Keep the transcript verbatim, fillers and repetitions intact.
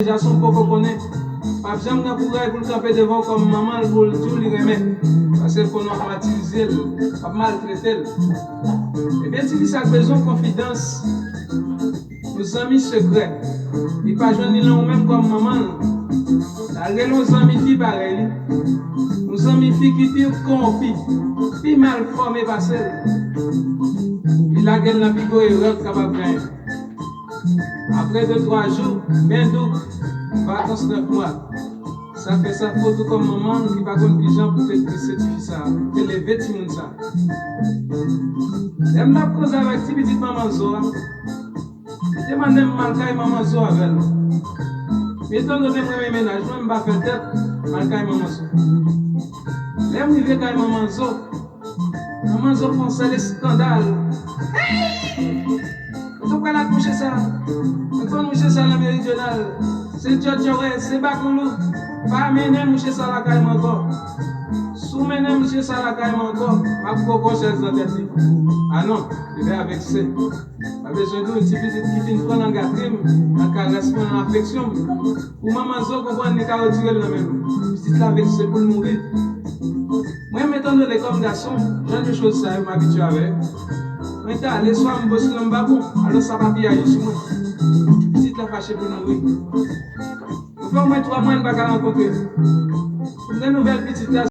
deja san w poko konnen. P ap janm nan kouraj pou l kanpe devan w kòm manman l pou l di w li renmen. Paske l konnen w ap matirize l, w ap maltrete l. Ebyen, ti fi sa k bezwen konfidans. Yon zanmi sekrè. Li pa jwenn li nan ou menm kòm manman l. L al rele yon zanmi fi parèy li. Yon zanmi fi ki pi kowonpi, pi mal fòme pase l. Li lage l nan pi gwo erè w kapab genyen. Apre de twa jou, ben douk, vakans nèf mwa. Sa fè sa fòt ou kòm manman ki pa konn kijan pou te drese tifi sa, pou te leve timoun sa. Lè m t ap koze avèk ti pitit manman Zo a, li te mande m m al kay manman Zo avè l. Men etan done m renmen mennaj mwen, m pa fè tèt m al kay manman Zo. Lè m rive kay manman Zo, manman Zo fè yon sèl eskandal. Hey! Mwen tou pral ak mouche sa. Mwen konn mouche sa nan Meridyonal. Se djòdjò wè, se bakoulou. Pa mennen mouche sa lakay mwen ankò. Si w mennen mouche sa lakay mwen ankò, m ap poko chèz nan tèt li. A non, li vè avèk se. Pa bezwen di w, ti pitit ki fin pran nan gate m, nan karès mwen, nan afeksyon m. Pou manman Zo konprann li ka retire l nan men m. Pitit la vekse pou l mouri. Mwen menm etan done kòm gason, jan de choz sa yo m abitye avè yo. Mwen ta ale swa m bo sinon m pa bon, alò sa pa piyaj li sou mwen. Pitit la fache pou l mouri. Nou fè omwen twa mwa n pa ka rankontre. Pou m gen nouvèl pitit la,